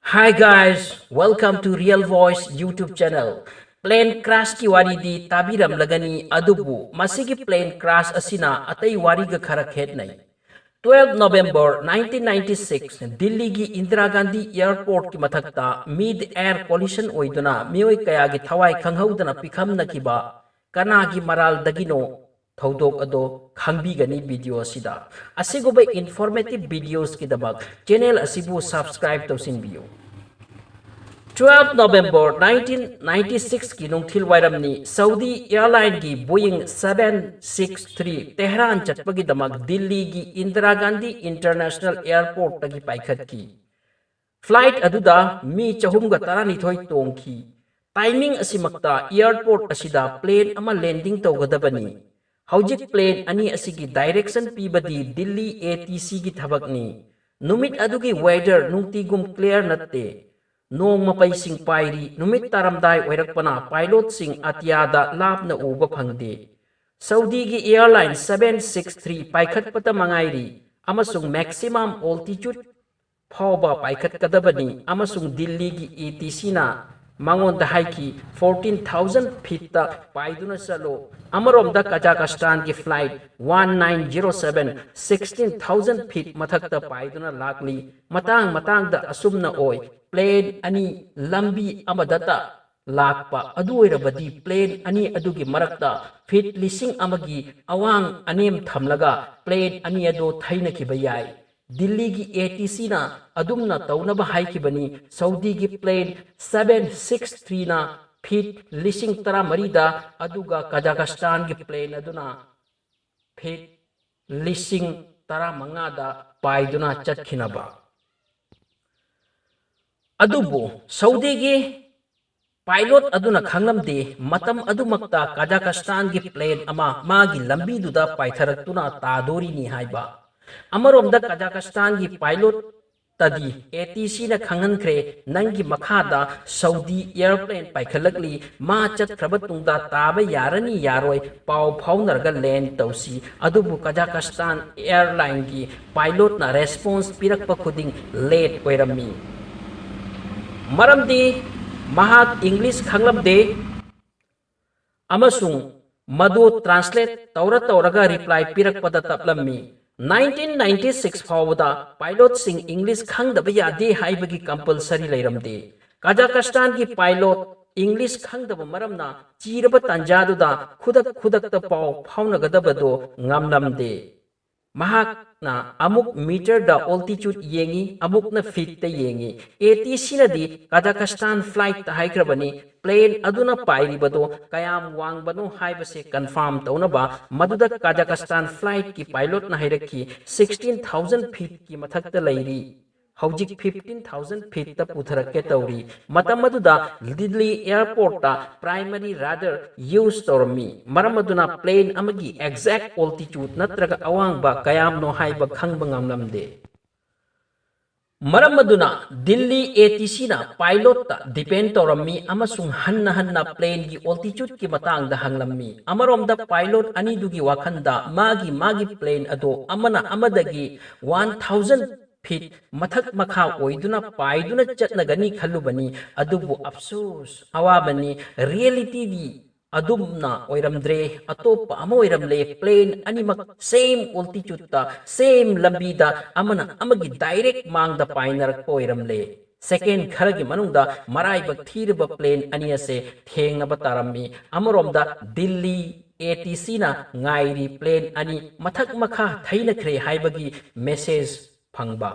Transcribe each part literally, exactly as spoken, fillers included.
Hi guys, welcome to Real Voice YouTube channel. Plane crash ꯀꯤ ꯋꯥꯔꯤꯗꯤ ꯇꯥꯕꯤꯔꯝꯂꯒꯅꯤ, ꯑꯗꯨꯕꯨ ꯃꯁꯤꯒꯤ plane crash ꯑꯁꯤꯅ ꯑꯇꯩ ꯋꯥꯔꯤꯒ ꯈꯔ ꯈꯦꯠꯅꯩ꯫ Twelve November nineteen ninety six, ꯗꯤꯜꯂꯤꯒꯤ ꯏꯟꯗꯤꯔꯥ ꯒꯥꯟꯙꯤ airport ꯀꯤ ꯃꯊꯛꯇ mid air collision ꯑꯣꯏꯗꯨꯅ ꯃꯤꯑꯣꯏ ꯀꯌꯥꯒꯤ ꯊꯋꯥꯏ ꯈꯪꯍꯧꯗꯅ ꯄꯤꯈꯝꯅꯈꯤꯕ ꯀꯅꯥꯒꯤ ꯃꯔꯥꯜꯗꯒꯤꯅꯣ? ꯊꯧꯗꯣꯛ ꯑꯗꯣ ꯈꯪꯕꯤꯒꯅꯤ video ꯑꯁꯤꯗ꯫ ꯑꯁꯤꯒꯨꯝꯕ informative videos ꯀꯤꯗꯃꯛ channel ꯑꯁꯤꯕꯨ subscribe ꯇꯧꯁꯤꯟꯕꯤꯌꯨ꯫ Twelve November nineteen ninety six ꯀꯤ ꯅꯨꯡꯊꯤꯜ ꯋꯥꯏꯔꯝꯅꯤ꯫ Saudi airline ꯒꯤ Boeing seven six three Tehran ꯆꯠꯄꯒꯤꯗꯃꯛ ꯗꯤꯜꯂꯤꯒꯤ ꯏꯟꯗꯤꯔꯥ ꯒꯥꯟꯙꯤ International Airport ꯇꯒꯤ ꯄꯥꯏꯈꯠꯈꯤ꯫ Flight ꯑꯗꯨꯗ ꯃꯤ ꯆꯍꯨꯝꯒ ꯇꯔꯥꯅꯤꯊꯣꯏ ꯇꯣꯡꯈꯤ꯫ Timing ꯑꯁꯤꯃꯛꯇ airport ꯑꯁꯤꯗ plane ꯑꯃ landing ꯇꯧꯒꯗꯕꯅꯤ꯫ ꯍꯧꯖꯤꯛ plane ꯑꯅꯤ ꯑꯁꯤꯒꯤ direction ꯄꯤꯕꯗꯤ ꯗꯤꯜꯂꯤ ATC ꯒꯤ ꯊꯕꯛꯅꯤ꯫ ꯅꯨꯃꯤꯠ ꯑꯗꯨꯒꯤ weather ꯅꯨꯡꯇꯤꯒꯨꯝ clear ꯅꯠꯇꯦ꯫ ꯅꯣꯡ ꯃꯄꯩꯁꯤꯡ ꯄꯥꯏꯔꯤ꯫ ꯅꯨꯃꯤꯠ ꯇꯥꯔꯝꯗꯥꯏ ꯑꯣꯏꯔꯛꯄꯅ pilot ꯁꯤꯡ ꯑꯇꯤꯌꯥꯗ ꯂꯥꯞꯅ ꯎꯕ ꯐꯪꯗꯦ꯫ Saudi ꯒꯤ airline seven six three ꯄꯥꯏꯈꯠꯄꯇ ꯃꯉꯥꯏꯔꯤ ꯑꯃꯁꯨꯡ maximum altitude ꯐꯥꯎꯕ ꯄꯥꯏꯈꯠꯀꯗꯕꯅꯤ ꯑꯃꯁꯨꯡ ꯗꯤꯜꯂꯤꯒꯤ ATC ꯅ ꯃꯉꯣꯟꯗ ꯍꯥꯏꯈꯤ, fourteen thousand feet ꯇ ꯄꯥꯏꯗꯨꯅ ꯆꯠꯂꯨ꯫ ꯑꯃꯔꯣꯝꯗ Kazakhstan ꯒꯤ flight one nine zero seven sixteen thousand feet ꯃꯊꯛꯇ ꯄꯥꯏꯗꯨꯅ ꯂꯥꯛꯂꯤ꯫ ꯃꯇꯥꯡ ꯃꯇꯥꯡꯗ ꯑꯁꯨꯝꯅ ꯑꯣꯏ꯫ Plane ꯑꯅꯤ ꯂꯝꯕꯤ ꯑꯃꯗꯇ ꯂꯥꯛꯄ ꯑꯗꯨ ꯑꯣꯏꯔꯕꯗꯤ plane ꯑꯅꯤ ꯑꯗꯨꯒꯤ ꯃꯔꯛꯇ feet ꯂꯤꯁꯤꯡ ꯑꯃꯒꯤ ꯑꯋꯥꯡ ꯑꯅꯦꯝ ꯊꯝꯂꯒ plane ꯑꯅꯤ ꯑꯗꯨ ꯊꯩꯅꯈꯤꯕ ꯌꯥꯏ꯫ ꯗꯤꯜꯂꯤꯒꯤ ATC ꯅ ꯑꯗꯨꯝꯅ ꯇꯧꯅꯕ ꯍꯥꯏꯈꯤꯕꯅꯤ꯫ Saudi ꯒꯤ plane seven six three ꯅ feet ꯂꯤꯁꯤꯡ ꯇꯔꯥꯃꯔꯤꯗ, ꯑꯗꯨꯒ Kazakhstan ꯒꯤ plane ꯑꯗꯨꯅ feet ꯂꯤꯁꯤꯡ ꯇꯔꯥꯃꯉꯥꯗ ꯄꯥꯏꯗꯨꯅ ꯆꯠꯈꯤꯅꯕ꯫ ꯑꯗꯨꯕꯨ Saudi ꯒꯤ pilot ꯑꯗꯨꯅ ꯈꯪꯂꯝꯗꯦ, ꯃꯇꯝ ꯑꯗꯨꯃꯛꯇ Kazakhstan ꯒꯤ plane ꯑꯃ ꯃꯥꯒꯤ ꯂꯝꯕꯤꯗꯨꯗ ꯄꯥꯏꯊꯔꯛꯇꯨꯅ ꯇꯥꯗꯣꯔꯤꯅꯤ ꯍꯥꯏꯕ꯫ ꯑꯃꯔꯣꯝꯗ Kazakhstan ꯒꯤ pilot ꯇꯗꯤ ATC ꯅ ꯈꯪꯍꯟꯈ꯭ꯔꯦ, "ꯅꯪꯒꯤ ꯃꯈꯥꯗ Saudi airplane ꯄꯥꯏꯈꯠꯂꯛꯂꯤ, ꯃꯥ ꯆꯠꯈ꯭ꯔꯕ ꯇꯨꯡꯗ ꯇꯥꯕ ꯌꯥꯔꯅꯤ ꯌꯥꯔꯣꯏ ꯄꯥꯎ ꯐꯥꯎꯅꯔꯒ land ꯇꯧꯁꯤ"꯫ ꯑꯗꯨꯕꯨ Kazakhstan airline ꯒꯤ pilot ꯅ response ꯄꯤꯔꯛꯄ ꯈꯨꯗꯤꯡ late ꯑꯣꯏꯔꯝꯃꯤ꯫ ꯃꯔꯝꯗꯤ ꯃꯍꯥꯛ ꯏꯪꯂꯤꯁ ꯈꯪꯂꯝꯗꯦ ꯑꯃꯁꯨꯡ ꯃꯗꯨ ꯇ꯭ꯔꯥꯟꯁꯂꯦꯠ ꯇꯧꯔ ꯇꯧꯔꯒ ꯔꯤꯄ꯭ꯂꯥꯏ ꯄꯤꯔꯛꯄꯗ ꯇꯞꯂꯝꯃꯤ꯫ ꯅꯥꯏꯟꯇꯤꯟ ꯅꯥꯏꯟꯇꯤ ꯁꯤꯛꯁ ꯐꯥꯎꯕꯗ ꯄꯥꯏꯂꯣꯠꯁꯤꯡ ꯏꯪꯂꯤꯁ ꯈꯪꯗꯕ ꯌꯥꯗꯦ ꯍꯥꯏꯕꯒꯤ ꯀꯝꯄꯜꯁꯔꯤ ꯂꯩꯔꯝꯗꯦ꯫ ꯀꯥꯖꯥꯀꯁꯇꯥꯟꯒꯤ ꯄꯥꯏꯂꯣꯠ ꯏꯪꯂꯤꯁ ꯈꯪꯗꯕ ꯃꯔꯝꯅ ꯆꯤꯔꯕ ꯇꯥꯟꯖꯥꯗꯨꯗ ꯈꯨꯗꯛ ꯈꯨꯗꯛꯇ ꯄꯥꯎ ꯐꯥꯎꯅꯒꯗꯕꯗꯨ ꯉꯝꯂꯝꯗꯦ꯫ ꯃꯍꯥꯛꯅ ꯑꯃꯨꯛ ꯃꯤꯇꯔꯗ ꯑꯣꯜꯇꯤꯆꯨꯠ ꯌꯦꯡꯏ, ꯑꯃꯨꯛꯅ ꯐꯤꯠꯇ ꯌꯦꯡꯏ꯫ ꯑꯦ ꯇꯤ ꯁꯤꯅꯗꯤ ꯀꯥꯖꯥꯀꯁꯇꯥꯟ ꯐ꯭ꯂꯥꯏꯠꯇ ꯍꯥꯏꯈ꯭ꯔꯕꯅꯤ, ꯄ꯭ꯂꯦꯟ ꯑꯗꯨꯅ ꯄꯥꯏꯔꯤꯕꯗꯨ ꯀꯌꯥꯝ ꯋꯥꯡꯕꯅꯣ ꯍꯥꯏꯕꯁꯦ ꯀꯟꯐꯥꯔꯝ ꯇꯧꯅꯕ꯫ ꯃꯗꯨꯗ ꯀꯥꯖꯥꯀꯁꯇꯥꯟ ꯐ꯭ꯂꯥꯏꯠꯀꯤ ꯄꯥꯏꯂꯣꯠꯅ ꯍꯥꯏꯔꯛꯈꯤ, "ꯁꯤꯛꯁꯇꯤꯟ ꯊꯥꯎꯖꯟ ꯐꯤꯠꯀꯤ ꯃꯊꯛꯇ ꯂꯩꯔꯤ꯫ ꯍꯧꯖꯤꯛ ꯐꯤꯐꯇꯤꯟ ꯊꯥꯎꯖꯟ ꯐꯤꯠꯇ ꯄꯨꯊꯔꯛꯀꯦ ꯇꯧꯔꯤ"꯫ ꯃꯇꯝ ꯑꯗꯨꯗ ꯗꯤꯜꯂꯤ ꯑꯦꯌꯔꯄꯣꯔꯠꯇ ꯄ꯭ꯔꯥꯏꯃꯔꯤ ꯔꯥꯗꯥꯔ ꯌꯨꯁ ꯇꯧꯔꯝꯃꯤ꯫ ꯃꯔꯝ ꯑꯗꯨꯅ ꯄ꯭ꯂꯦꯟ ꯑꯃꯒꯤ ꯑꯦꯛꯖꯦꯛ ꯑꯣꯜꯇꯤꯆꯨꯠ ꯅꯠꯇ꯭ꯔꯒ ꯑꯋꯥꯡꯕ ꯀꯌꯥꯝꯅꯣ ꯍꯥꯏꯕ ꯈꯪꯕ ꯉꯝꯂꯝꯗꯦ꯫ ꯃꯔꯝ ꯑꯗꯨꯅ ꯗꯤꯜꯂꯤ ꯑꯦ ꯇꯤ ꯁꯤꯅ ꯄꯥꯏꯂꯣꯠꯇ ꯗꯤꯄꯦꯟ ꯇꯧꯔꯝꯃꯤ ꯑꯃꯁꯨꯡ ꯍꯟꯅ ꯍꯟꯅ ꯄ꯭ꯂꯦꯟꯒꯤ ꯑꯣꯜꯇꯤꯆꯨꯠꯀꯤ ꯃꯇꯥꯡꯗ ꯍꯪꯂꯝꯃꯤ꯫ ꯑꯃꯔꯣꯝꯗ ꯄꯥꯏꯂꯣꯠ ꯑꯅꯤꯗꯨꯒꯤ ꯋꯥꯈꯜꯗ ꯃꯥꯒꯤ ꯃꯥꯒꯤ ꯄ꯭ꯂꯦꯟ ꯑꯗꯨ ꯑꯃꯅ ꯑꯃꯗꯒꯤ ꯋꯥꯟ ꯊꯥꯎꯖꯟ ꯐꯤꯠ ꯃꯊꯛ ꯃꯈꯥ ꯑꯣꯏꯗꯨꯅ ꯄꯥꯏꯗꯨꯅ ꯆꯠꯅꯒꯅꯤ ꯈꯜꯂꯨꯕꯅꯤ꯫ ꯑꯗꯨꯕꯨ ꯑꯐꯁꯣꯁ, ꯑꯋꯥꯕꯅꯤ, ꯔꯤꯌꯦꯂꯤꯇꯤꯗꯤ ꯑꯗꯨꯝꯅ ꯑꯣꯏꯔꯝꯗ꯭ꯔꯦ, ꯑꯇꯣꯞꯄ ꯑꯃ ꯑꯣꯏꯔꯝꯂꯦ꯫ ꯄ꯭ꯂꯦꯟ ꯑꯅꯤꯃꯛ ꯁꯦꯝ ꯑꯣꯜꯇꯤꯆꯨꯠꯇ, ꯁꯦꯝ ꯂꯝꯕꯤꯗ, ꯑꯃꯅ ꯑꯃꯒꯤ ꯗꯥꯏꯔꯦꯛ ꯃꯥꯡꯗ ꯄꯥꯏꯅꯔꯛꯄ ꯑꯣꯏꯔꯝꯂꯦ꯫ ꯁꯦꯀꯦꯟ ꯈꯔꯒꯤ ꯃꯅꯨꯡꯗ ꯃꯔꯥꯏꯕꯛ ꯊꯤꯔꯕ ꯄ꯭ꯂꯦꯟ ꯑꯅꯤ ꯑꯁꯦ ꯊꯦꯡꯅꯕ ꯇꯥꯔꯝꯃꯤ꯫ ꯑꯃꯔꯣꯝꯗ ꯗꯤꯜꯂꯤ ꯑꯦ ꯇꯤ ꯁꯤꯅ ꯉꯥꯏꯔꯤ ꯄ꯭ꯂꯦꯟ ꯑꯅꯤ ꯃꯊꯛ ꯃꯈꯥ ꯊꯩꯅꯈ꯭ꯔꯦ ꯍꯥꯏꯕꯒꯤ ꯃꯦꯁꯦꯖ ꯐꯪꯕ꯫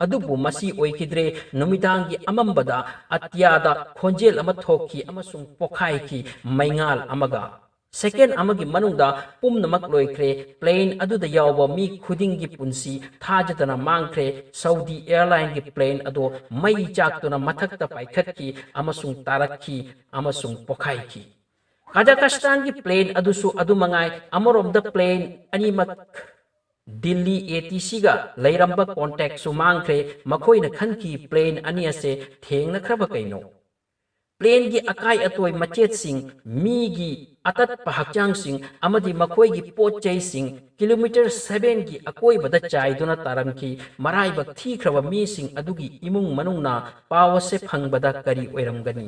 ꯑꯗꯨꯕꯨ ꯃꯁꯤ ꯑꯣꯏꯈꯤꯗ꯭ꯔꯦ꯫ ꯅꯨꯃꯤꯗꯥꯡꯒꯤ ꯑꯃꯝꯕꯗ ꯑꯇꯤꯌꯥꯗ ꯈꯣꯟꯖꯦꯜ ꯑꯃ ꯊꯣꯛꯈꯤ ꯑꯃꯁꯨꯡ ꯄꯣꯈꯥꯏꯈꯤ, ꯃꯩꯉꯥꯜ ꯑꯃꯒ꯫ ꯁꯦꯀꯦꯟ ꯑꯃꯒꯤ ꯃꯅꯨꯡꯗ ꯄꯨꯝꯅꯃꯛ ꯂꯣꯏꯈ꯭ꯔꯦ꯫ ꯄ꯭ꯂꯦꯟ ꯑꯗꯨꯗ ꯌꯥꯎꯕ ꯃꯤ ꯈꯨꯗꯤꯡꯒꯤ ꯄꯨꯟꯁꯤ ꯊꯥꯖꯗꯅ ꯃꯥꯡꯈ꯭ꯔꯦ꯫ ꯁꯥꯎꯗꯤ ꯑꯦꯌꯔꯂꯥꯏꯟꯒꯤ ꯄ꯭ꯂꯦꯟ ꯑꯗꯣ ꯃꯩ ꯆꯥꯛꯇꯨꯅ ꯃꯊꯛꯇ ꯄꯥꯏꯈꯠꯈꯤ ꯑꯃꯁꯨꯡ ꯇꯥꯔꯛꯈꯤ ꯑꯃꯁꯨꯡ ꯄꯣꯈꯥꯏꯈꯤ꯫ ꯀꯥꯖꯥꯀꯁꯇꯥꯟꯒꯤ ꯄ꯭ꯂꯦꯟ ꯑꯗꯨꯁꯨ ꯑꯗꯨ ꯃꯉꯥꯏ꯫ ꯑꯃꯔꯣꯝꯗ ꯄ꯭ꯂꯦꯟ ꯑꯅꯤꯃꯛ ꯗꯤꯜꯂꯤ ꯑꯦ ꯇꯤ ꯁꯤꯒ ꯂꯩꯔꯝꯕ ꯀꯣꯟꯇꯦꯛꯁꯨ ꯃꯥꯡꯈ꯭ꯔꯦ꯫ ꯃꯈꯣꯏꯅ ꯈꯟꯈꯤ ꯄ꯭ꯂꯦꯟ ꯑꯅꯤ ꯑꯁꯦ ꯊꯦꯡꯅꯈ꯭ꯔꯕ ꯀꯩꯅꯣ꯫ Planeꯒꯤ ꯑꯀꯥꯏ ꯑꯇꯣꯏ ꯃꯆꯦꯠꯁꯤꯡ, ꯃꯤꯒꯤ ꯑꯇꯠꯄ ꯍꯛꯆꯥꯡꯁꯤꯡ ꯑꯃꯗꯤ ꯃꯈꯣꯏꯒꯤ ꯄꯣꯠ ꯆꯩꯁꯤꯡ ꯀꯤꯂꯣꯃꯤꯇꯔ ꯁꯚꯦꯟꯒꯤ ꯑꯀꯣꯏꯕꯗ ꯆꯥꯏꯗꯨꯅ ꯇꯥꯔꯝꯈꯤ꯫ ꯃꯔꯥꯏꯕꯛ ꯊꯤꯈ꯭ꯔꯕ ꯃꯤꯁꯤꯡ ꯑꯗꯨꯒꯤ ꯏꯃꯨꯡ ꯃꯅꯨꯡꯅ ꯄꯥꯎ ꯑꯁꯦ ꯐꯪꯕꯗ ꯀꯔꯤ ꯑꯣꯏꯔꯝꯒꯅꯤ?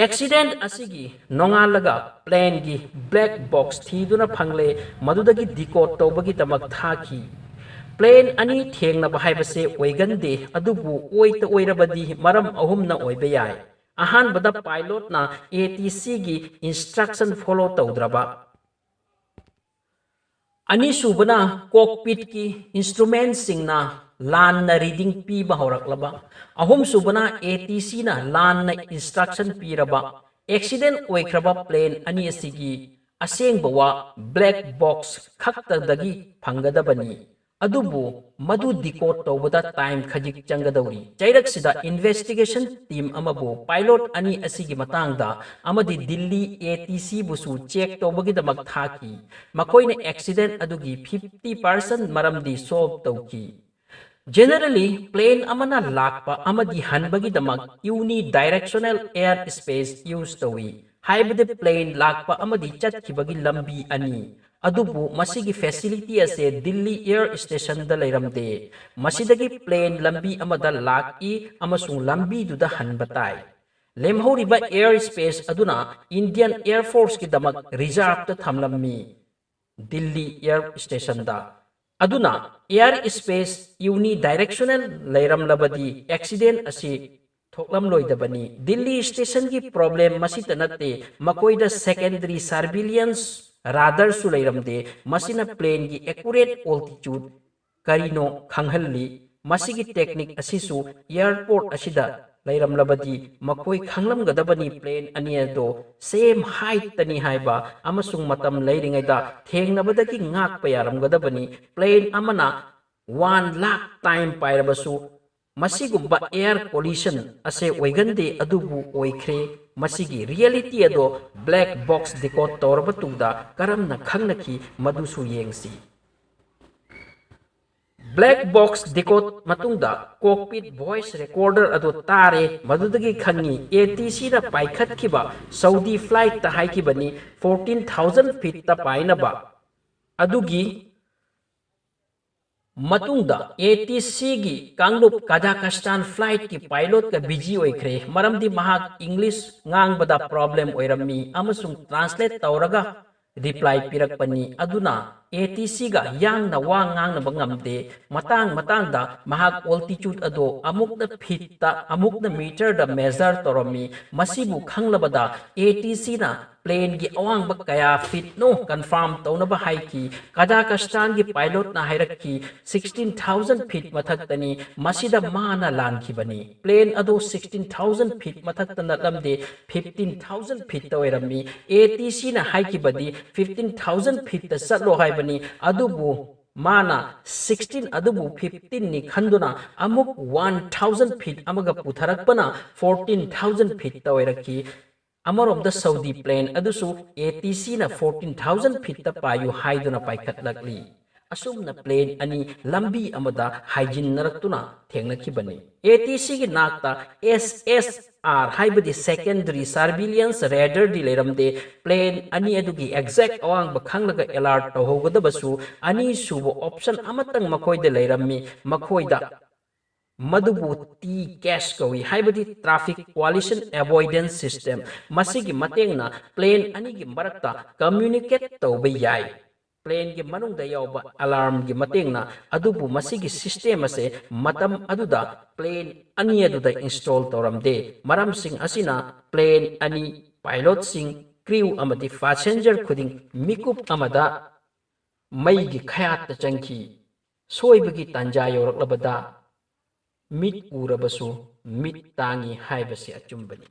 ꯑꯦꯛꯁꯤꯗꯦꯟ ꯑꯁꯤꯒꯤ ꯅꯣꯡꯉꯥꯜꯂꯒ ꯄ꯭ꯂꯦꯟꯒꯤ ꯕ꯭ꯂꯦꯛ ꯕꯣꯛꯁ ꯊꯤꯗꯨꯅ ꯐꯪꯂꯦ, ꯃꯗꯨꯗꯒꯤ ꯗꯤꯀꯣꯗ ꯇꯧꯕꯒꯤꯗꯃꯛ ꯊꯥꯈꯤ꯫ ꯄ꯭ꯂꯦꯟ ꯑꯅꯤ ꯊꯦꯡꯅꯕ ꯍꯥꯏꯕꯁꯦ ꯑꯣꯏꯒꯟꯗꯦ, ꯑꯗꯨꯕꯨ ꯑꯣꯏꯇ ꯑꯣꯏꯔꯕꯗꯤ ꯃꯔꯝ ꯑꯍꯨꯝꯅ ꯑꯣꯏꯕ ꯌꯥꯏ꯫ ꯑꯍꯥꯟꯕꯗ, ꯄꯥꯏꯂꯣꯠꯅ ATCꯒꯤ instruction follow ꯇꯧꯗ꯭ꯔꯕ꯫ ꯑꯅꯤꯁꯨꯕꯅ, ꯀꯣꯛꯄꯤꯠꯀꯤ instrumentꯁꯤꯡꯅ ꯂꯥꯟꯅ ꯔꯤꯗꯤꯡ ꯄꯤꯕ ꯍꯧꯔꯛꯂꯕ꯫ ꯑꯍꯨꯝꯁꯨꯕꯅ, ATCꯅ ꯂꯥꯟꯅ instruction ꯄꯤꯔꯕ꯫ ꯑꯦꯛꯁꯤꯗꯦꯟ ꯑꯣꯏꯈ꯭ꯔꯕ ꯄ꯭ꯂꯦꯟ ꯑꯅꯤ ꯑꯁꯤꯒꯤ ꯑꯁꯦꯡꯕ ꯋꯥ ꯕ꯭ꯂꯦꯛ ꯕꯣꯛꯁ ꯈꯛꯇꯗꯒꯤ ꯐꯪꯒꯗꯕꯅꯤ꯫ ꯑꯗꯨꯕꯨ ꯃꯗꯨ ꯗꯤꯀꯣꯗ ꯇꯧꯕꯗ ꯇꯥꯏꯝ ꯈꯖꯤꯛ ꯆꯪꯒꯗꯧꯔꯤ꯫ ꯆꯩꯔꯛꯁꯤꯗ ꯏꯟꯚꯦꯁꯇꯤꯒꯦꯁꯟ ꯇꯤꯝ ꯑꯃꯕꯨ ꯄꯥꯏꯂꯣꯠ ꯑꯅꯤ ꯑꯁꯤꯒꯤ ꯃꯇꯥꯡꯗ ꯑꯃꯗꯤ ꯗꯤꯜꯂꯤ ATCꯕꯨꯁꯨ ꯆꯦꯛ ꯇꯧꯕꯒꯤꯗꯃꯛ ꯊꯥꯈꯤ꯫ ꯃꯈꯣꯏꯅ ꯑꯦꯛꯁꯤꯗꯦꯟ ꯑꯗꯨꯒꯤ fifty percent ꯃꯔꯝꯗꯤ ꯁꯣꯜꯕ ꯇꯧꯈꯤ꯫ Generally, ꯄ꯭ꯂꯦꯟ ꯑꯃꯅ ꯂꯥꯛꯄ ꯑꯃꯗꯤ ꯍꯟꯕꯒꯤꯗꯃꯛ ꯌꯨꯅꯤ ꯗꯥꯏꯔꯦꯛꯁꯅꯦꯜ ꯑꯦꯌꯔ ꯁ꯭ꯄꯦꯁ ꯌꯨꯁ ꯇꯧꯏ, ꯍꯥꯏꯕꯗꯤ ꯄ꯭ꯂꯦꯟ ꯂꯥꯛꯄ ꯑꯃꯗꯤ ꯆꯠꯈꯤꯕꯒꯤ ꯂꯝꯕꯤ ꯑꯅꯤ꯫ ꯑꯗꯨꯕꯨ ꯃꯁꯤꯒꯤ ꯐꯦꯁꯤꯂꯤꯇꯤ ꯑꯁꯦ ꯗꯤꯜꯂꯤ ꯑꯦꯌꯔ ꯁ꯭ꯇꯦꯁꯟꯗ ꯂꯩꯔꯝꯗꯦ꯫ ꯃꯁꯤꯗꯒꯤ ꯄ꯭ꯂꯦꯟ ꯂꯝꯕꯤ ꯑꯃꯗ ꯂꯥꯛꯏ ꯑꯃꯁꯨꯡ ꯂꯝꯕꯤꯗꯨꯗ ꯍꯟꯕ ꯇꯥꯏ꯫ ꯂꯦꯝꯍꯧꯔꯤꯕ ꯑꯦꯌꯔ ꯁ꯭ꯄꯦꯁ ꯑꯗꯨꯅ ꯏꯟꯗꯤꯌꯟ ꯑꯦꯌꯔ ꯐꯣꯔꯁꯀꯤꯗꯃꯛ ꯔꯤꯖꯥꯔꯚꯇ ꯊꯝꯂꯝꯃꯤ꯫ ꯗꯤꯜꯂꯤ ꯑꯦꯌꯔ ꯁ꯭ꯇꯦꯁꯟꯗ꯫ ꯑꯗꯨꯅ ꯑꯦꯌꯔ ꯁ꯭ꯄꯦꯁ ꯌꯨꯅꯤ ꯗꯥꯏꯔꯦꯛꯁꯅꯦꯜ ꯂꯩꯔꯝꯂꯕꯗꯤ ꯑꯦꯛꯁꯤꯗꯦꯟ ꯑꯁꯤ ꯊꯣꯛꯂꯝꯂꯣꯏꯗꯕꯅꯤ꯫ ꯗꯤꯜꯂꯤ ꯁ꯭ꯇꯦꯁꯟꯒꯤ ꯄ꯭ꯔꯣꯕ꯭ꯂꯦꯝ ꯃꯁꯤꯇ ꯅꯠꯇꯦ, ꯃꯈꯣꯏꯗ ꯁꯦꯀꯦꯟꯗꯔꯤ ꯁꯔꯚꯤꯂꯤꯌꯟꯁ ꯔꯥꯗꯥꯔꯁꯨ ꯂꯩꯔꯝꯗꯦ꯫ ꯃꯁꯤꯅ ꯄ꯭ꯂꯦꯟꯒꯤ ꯑꯦꯀꯨꯔꯦꯠ ꯑꯣꯜꯇꯤꯆꯨꯗ ꯀꯔꯤꯅꯣ ꯈꯪꯍꯜꯂꯤ꯫ ꯃꯁꯤꯒꯤ ꯇꯦꯛꯅꯤꯛ ꯑꯁꯤꯁꯨ ꯑꯦꯌꯔꯄꯣꯔꯠ ꯑꯁꯤꯗ ꯂꯩꯔꯝꯂꯕꯗꯤ ꯃꯈꯣꯏ ꯈꯪꯂꯝꯒꯗꯕꯅꯤ ꯄ꯭ꯂꯦꯟ ꯑꯅꯤ ꯑꯗꯣ ꯁꯦꯝ ꯍꯥꯏꯠꯇꯅꯤ ꯍꯥꯏꯕ ꯑꯃꯁꯨꯡ ꯃꯇꯝ ꯂꯩꯔꯤꯉꯩꯗ ꯊꯦꯡꯅꯕꯗꯒꯤ ꯉꯥꯛꯄ ꯌꯥꯔꯝꯒꯗꯕꯅꯤ꯫ ꯄ꯭ꯂꯦꯟ ꯑꯃꯅ ꯋꯥꯟ ꯂꯥꯈ ꯇꯥꯏꯝ ꯄꯥꯏꯔꯕꯁꯨ ꯃꯁꯤꯒꯨꯝꯕ ꯑꯦꯌꯔ ꯀꯣꯂꯤꯁꯟ ꯑꯁꯦ ꯑꯣꯏꯒꯟꯗꯦ, ꯑꯗꯨꯕꯨ ꯑꯣꯏꯈ꯭ꯔꯦ꯫ ꯃꯁꯤꯒꯤ ꯔꯤꯌꯦꯂꯤꯇꯤ ꯑꯗꯣ ꯕ꯭ꯂꯦꯛ ꯕꯣꯛꯁ ꯗꯤꯀꯣꯗ ꯇꯧꯔꯕ ꯇꯨꯡꯗ ꯀꯔꯝꯅ ꯈꯪꯅꯈꯤ ꯃꯗꯨꯁꯨ ꯌꯦꯡꯁꯤ꯫ Black box decode ꯃꯇꯨꯡꯗ cockpit voice recorder ꯑꯗꯨ ꯇꯥꯔꯦ꯫ ꯃꯗꯨꯗꯒꯤ ꯈꯪꯉꯤ, ATCꯅ ꯄꯥꯏꯈꯠꯈꯤꯕ Saudi flightꯇ ꯍꯥꯏꯈꯤꯕꯅꯤ fourteen thousand feetꯇ ꯄꯥꯏꯅꯕ꯫ ꯑꯗꯨꯒꯤ ꯃꯇꯨꯡꯗ ATCꯒꯤ ꯀꯥꯡꯂꯨꯞ Kazakhstan flightꯀꯤ pilotꯀ busy ꯑꯣꯏꯈ꯭ꯔꯦ, ꯃꯔꯝꯗꯤ ꯃꯍꯥꯛ English ꯉꯥꯡꯕꯗ problem ꯑꯣꯏꯔꯝꯃꯤ ꯑꯃꯁꯨꯡ translate ꯇꯧꯔꯒ reply ꯄꯤꯔꯛꯄꯅꯤ꯫ ꯑꯗꯨꯅ ATCꯒ ꯌꯥꯡꯅ ꯋꯥ ꯉꯥꯡꯅꯕ ꯉꯝꯗꯦ꯫ ꯃꯇꯥꯡ ꯃꯇꯥꯡꯗ ꯃꯍꯥꯛ altitude ꯑꯗꯨ ꯑꯃꯨꯛꯅ feetꯇ, ꯑꯃꯨꯛꯅ meterꯗ measure ꯇꯧꯔꯝꯃꯤ꯫ ꯃꯁꯤꯕꯨ ꯈꯪꯂꯕꯗ ATCꯅ planeꯒꯤ ꯑꯋꯥꯡꯕ ꯀꯌꯥ feetꯅꯣ confirm ꯇꯧꯅꯕ ꯍꯥꯏꯈꯤ꯫ Kazakhstanꯒꯤ pilotꯅ ꯍꯥꯏꯔꯛꯈꯤ, sixteen thousand feet ꯃꯊꯛꯇꯅꯤ꯫ ꯃꯁꯤꯗ ꯃꯥꯅ ꯂꯥꯟꯈꯤꯕꯅꯤ꯫ Plane ꯑꯗꯨ sixteen thousand feet ꯃꯊꯛꯇ ꯅꯠꯂꯝꯗꯦ, fifteen thousand feetꯇ ꯑꯣꯏꯔꯝꯃꯤ꯫ ATCꯅ ꯍꯥꯏꯈꯤꯕꯗꯤ fifteen thousand feetꯇ ꯆꯠꯂꯣ ꯍꯥꯏꯕꯅꯤ, ꯑꯗꯨꯕꯨ ꯃꯥꯅ sixteen ꯑꯗꯨꯕꯨ fifteenꯅꯤ ꯈꯟꯗꯨꯅ ꯑꯃꯨꯛ one thousand feet ꯑꯃꯒ ꯄꯨꯊꯔꯛꯄꯅ fourteen thousand feetꯇ ꯑꯣꯏꯔꯛꯈꯤ꯫ ꯑꯃꯔꯣꯝꯗ Saudi plane ꯑꯗꯨꯁꯨ ATCꯅ fourteen thousand feetꯇ ꯄꯥꯏꯌꯨ ꯍꯥꯏꯗꯨꯅ ꯄꯥꯏꯈꯠꯂꯛꯂꯤ꯫ ꯑꯁꯨꯝꯅ plane ꯑꯅꯤ ꯂꯝꯕꯤ ꯑꯃꯗ ꯍꯥꯏꯖꯤꯟꯅꯔꯛꯇꯨꯅ ꯊꯦꯡꯅꯈꯤꯕꯅꯤ꯫ ATCꯒꯤ ꯅꯥꯛꯇ SSR ꯍꯥꯏꯕꯗꯤ secondary surveillance radarꯗꯤ ꯂꯩꯔꯝꯗꯦ꯫ Plane ꯑꯅꯤ ꯑꯗꯨꯒꯤ exact ꯑꯋꯥꯡꯕ ꯈꯪꯂꯒ alert ꯇꯧꯍꯧꯒꯗꯕꯁꯨ ꯑꯅꯤꯁꯨꯕ option ꯑꯃꯇꯪ ꯃꯈꯣꯏꯗ ꯂꯩꯔꯝꯃꯤ꯫ ꯃꯈꯣꯏꯗ ꯃꯗꯨꯕꯨ TCAS ꯀꯧꯏ, ꯍꯥꯏꯕꯗꯤ Traffic Collision Avoidance System꯫ ꯃꯁꯤꯒꯤ ꯃꯇꯦꯡꯅ plane ꯑꯅꯤꯒꯤ ꯃꯔꯛꯇ communicate ꯇꯧꯕ ꯌꯥꯏ꯫ Planeꯒꯤ ꯃꯅꯨꯡꯗ ꯌꯥꯎꯕ alarmꯒꯤ ꯃꯇꯦꯡꯅ, ꯑꯗꯨꯕꯨ ꯃꯁꯤꯒꯤ system ꯑꯁꯦ ꯃꯇꯝ ꯑꯗꯨꯗ plane ꯑꯅꯤ ꯑꯗꯨꯗ install ꯇꯧꯔꯝꯗꯦ꯫ ꯃꯔꯝꯁꯤꯡ ꯑꯁꯤꯅ plane ꯑꯅꯤ, pilotꯁꯤꯡ, crew ꯑꯃꯗꯤ passenger ꯈꯨꯗꯤꯡ ꯃꯤꯀꯨꯞ ꯑꯃꯗ ꯃꯩꯒꯤ ꯈꯌꯥꯠꯇ ꯆꯪꯈꯤ꯫ ꯁꯣꯏꯕꯒꯤ ꯇꯥꯟꯖꯥ ꯌꯧꯔꯛꯂꯕꯗ ꯃꯤꯠ ꯎꯔꯕꯁꯨ ꯃꯤꯠ ꯇꯥꯡꯉꯤ ꯍꯥꯏꯕꯁꯤ ꯑꯆꯨꯝꯕꯅꯤ꯫